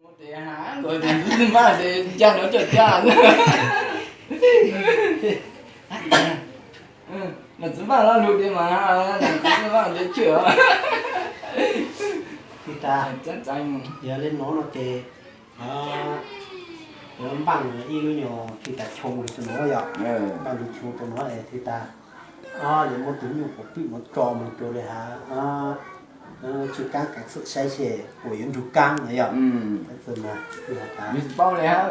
Tes ha nkaus tes txiv Vaj tes ca no coj ca. Mas txiv Vaj lo lus tes mas, txiv Vaj tes chwj. Tsis tas, yog li no no ces, npaj ib lub nyuag tsis tas choo rau no yom. Npaj lub choo rau no es tsis tas, yuav muab tus nyuj quav pwj no tso mus rau li hav, tsis kaab kav xwm saib se puas yuav nrug kaab no yom. Tab sis mas, paub li hab,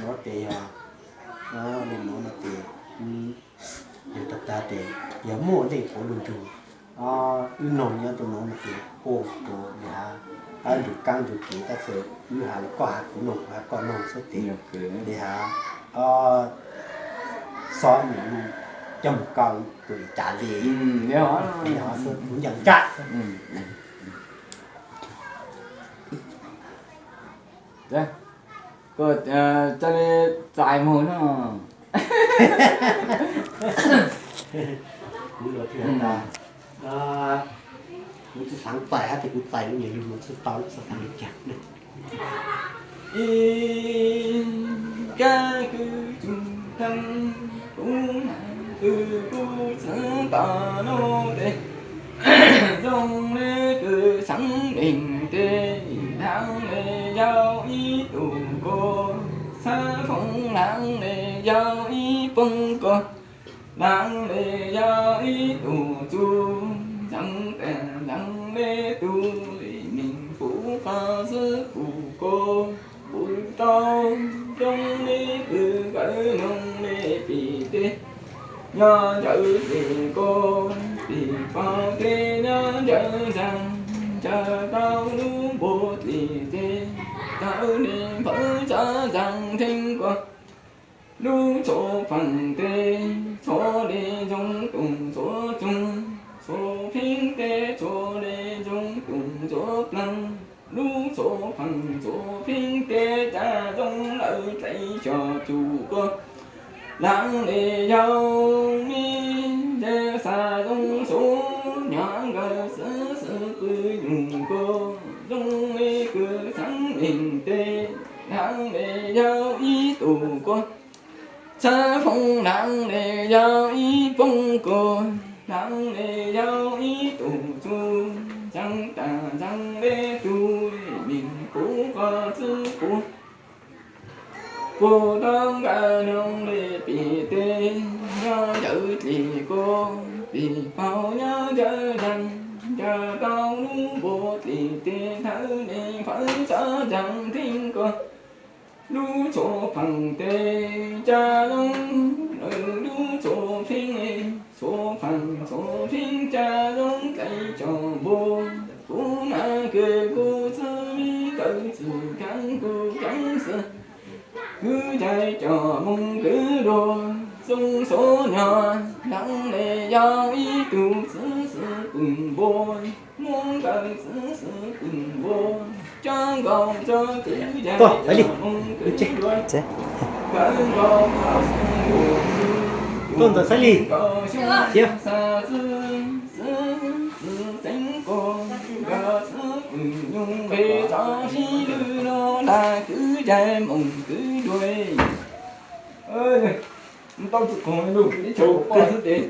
no ces yog li no no ces, yog tag tag ces yog muaj leej puav lug nrug wb noog nyob rau no no ces ua rau li hav, nrug kaab nrug kev tab sis wb has los koj has kuv noog kuv has koj noog xwb ces li hav, xob ib nus lug coj mus kaw tus cas li, kuv ncaim ntsaj xwb. Koj ca li txais moog no. Kuv los thiaj tas, kuv tsi xaav txais hab ces kuv txais lub nyuag lug no tsi tau lawm, xaav xaav li cas ne. Ib kab kws tug teeb, kuv kws kuv txhawb tau lub tes, zoo le kws xeev leeg teb, laav le yau ib tug ko, xab foob laav le yau ib poob ko, laav le yau ib tug txuj, ntxeev tas ntxeev le tug le neeg puv qhov xwb puv ko, puv tau zoo le kws kawg noog le pim teb, nyob ntsawv teb ko, pim paug teb nyob ntsawv ntsaag, ntsawv tau lub npua teb teb, tawv le npawv tsav ntsaag theeb ko, lub txhua phaam teb txhua le zoo tus txhua tsoog, txhua pheeb teb txhua le zoo tus txhua plaag, lub txhua phaam txhua pheeb teb ca zoo lawm dlej cog tsuj ko, laav le yau me ntse xav zoo suav nyob nkawd xwb xwb pw nyuj ko, zoo le kws xeev leeg teb, laav le yau ib tug ko, xab foob laav le yau ib poob ko, laav le yau ib tug txuj, ntxeev tas ntxeev le tug le neeg puv qhov xwb puv, puv tau kawg noog le pim teb, nyob ntsawv teb ko, pim paug nyob ntsawv ntsaag, ntsawv tau lub npua teb teb, tawv le npawv tsav ntsaag theeb ko, lub txhua phaam teb ca zoo lawm, lub txhua pheeb, txhua phaam txhua pheeb ca zoo dlej cog npua, kuv nam kws kuv txhawb me kawg txwm kaav kuv kaav xwb, kwv cai coj moog kwv dua, zoo suav nyob laav le yau ib tug xwb xwb pw npua, muab nkawd xwb xwb pw npua, cov nkaus cov twv yam coj moog kwv dua, kawg nkaus cov xwb nkaus xwb, tuaj ntawm Xaiv Lis, xav xwb xwb xwb xeeb ko, nkawd xwb pw nyuj npe tso sib lwb lug lag kwv cai moog kwv dua. Tau txug koog lug teb chaws Phuv Poj xwb tes,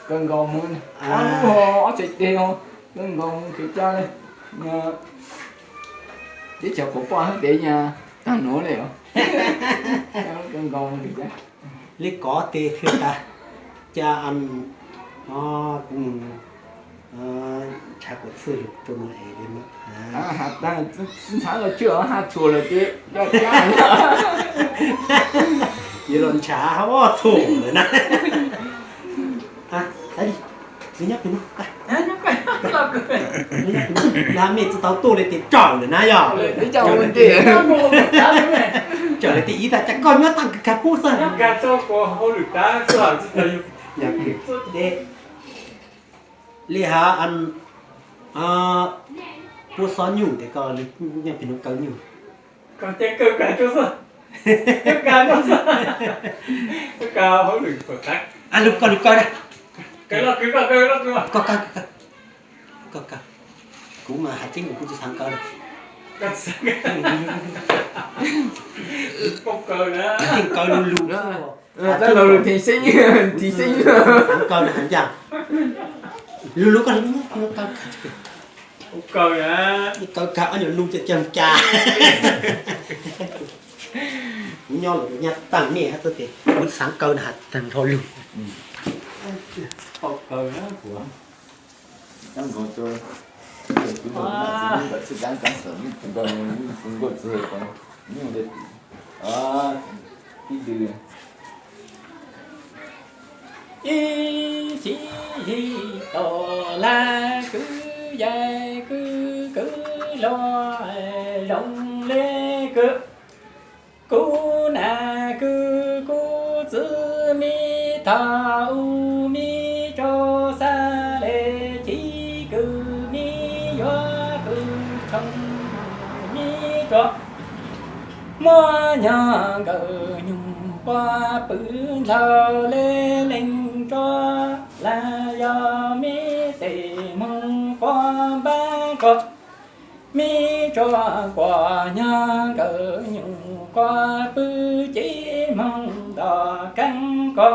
kawg nkaus moog, ob lub ho ob txhais tes ho, kawg nkaus moog kwv cai le, teb chaws Phuv Poj xwb tes nyag taag nuav le os. Kawg nkaus moog kwv cai. Li kov tes qhia tas, ca kuv mus nrhav kuv txhwj lug rua no es li no. Ntxhab los tswj haj txhua lawm ces coj cab, yuav los nrhav hab txhua lawm na. Xaiv Lis, nyob pem no, nyob pem no, mej tsi tau tuaj le tes tsawm lawm na yog. Tsawm le tes ib tag cas koj nyob taag kag pub xwb. Li hab, puab xob nyuj tes koj nyob pem no kaw nyuj. Lug koj lug kawg na. Koj kawg, koj kawg, koj kawg. Kuv mas hais tseeb kuv tsis xav kaw lawm. Kaw lus lus. Txawj los lus thim seeb, thim seeb. Xav kaw na has ncaj. Lus lus koj lus kaw kaw. Kaw kaw ob nyuag lus cag cag cas. Kuv nyob lawm nyab tag nej hab txawj tias kuv xav kaw na has tag nrho lug. Ib chim yig tau lawm kwv yaig kwv kwv luag zoo li kwv. Kuv nam kwv kuv txwv me thaj u me tso xa le ci kwv me yuav pw tshoo me tso muaj nyog nkawd nyuj quas pw ntawd le leeg tso las yog me tes moog quas npab ko me tso kuas nyog nkawd nyuj quas pw ces moog nto keeb ko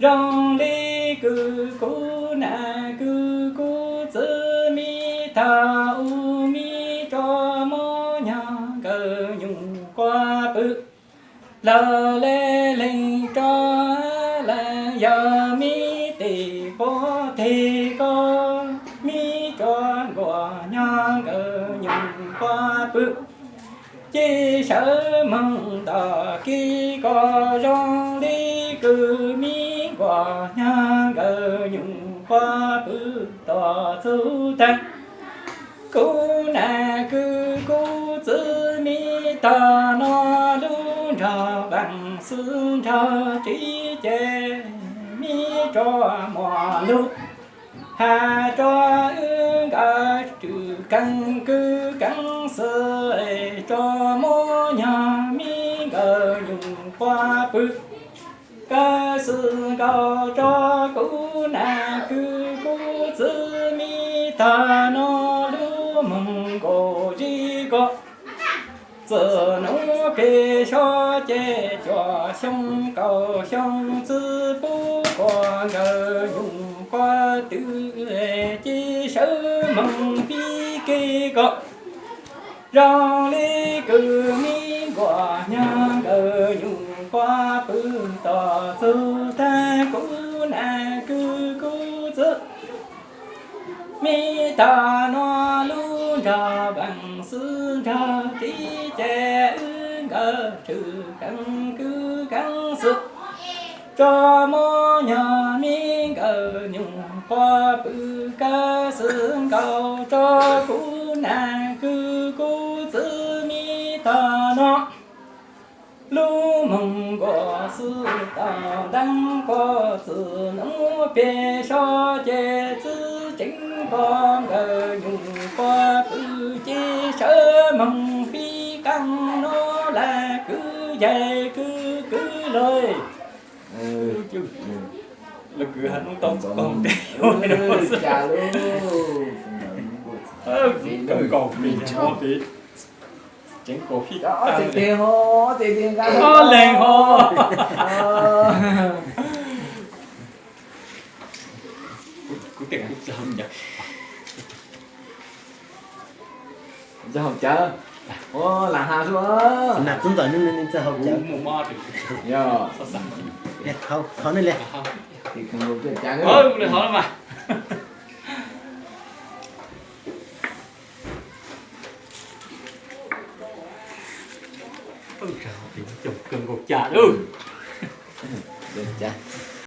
zoo li kwv kuv nam kwv kuv txwv me thaj u me tso muaj nyog nkawd nyuj quas pw lawm le leeg tso las yog me tes quas teg ko me tso nkuas nyog nkawd nyuj quas pw ces sawv moog tom kev ko zoo li kwv me nkuas nyog nkawd nyuj quas pw tom txug tag. Kuv nam kwv kuv txwv me tag no lub nrog vaaj xwb nrog tsis ces me tso muaj lub has tso wb nkawd tswv keeb kwv keeb xwb tso muaj nyog me nkawd nyuj quas pw kawg xwb nkaus tso kuv nam kwv kuv txwv me tag no lub moog nkaus zib ko txwm nub peg so ces cuaj xyoo kaum xyoo txwv pub kuas nkawd nyuj quas twv ces sawv moog pib kev ko zoo li kwv me nkuas nyog nkawd nyuj quas pw tom txug tag kuv nam kwv kuv txwv me tag no lub nrog vaaj xwb nrog tsis ces wb nkawd tswv keeb kwv keeb xwb tso muaj nyog me nkawd nyuj quas pw kawg xwb nkaus tso kuv nam kwv kuv txwv me tag no lub moog nkuas xwb tau ntaab kuas txwm nub peg so ces txwv tseeb ko nkawd nyuj quas pw ces sawv moog pib keeb no las kwv yaig kwv kwv luag lawv kwv has nub tau txug kaug tes. Tseeb kaus peg ho, ob teg nqa ob leeg ho. Kuv tes kuv txawj txawj haus cawv, ua lam has xwb. Nam tub ntxawm ne txawj haus cawv. Thov ne le. Kawg nkaus cas lawm.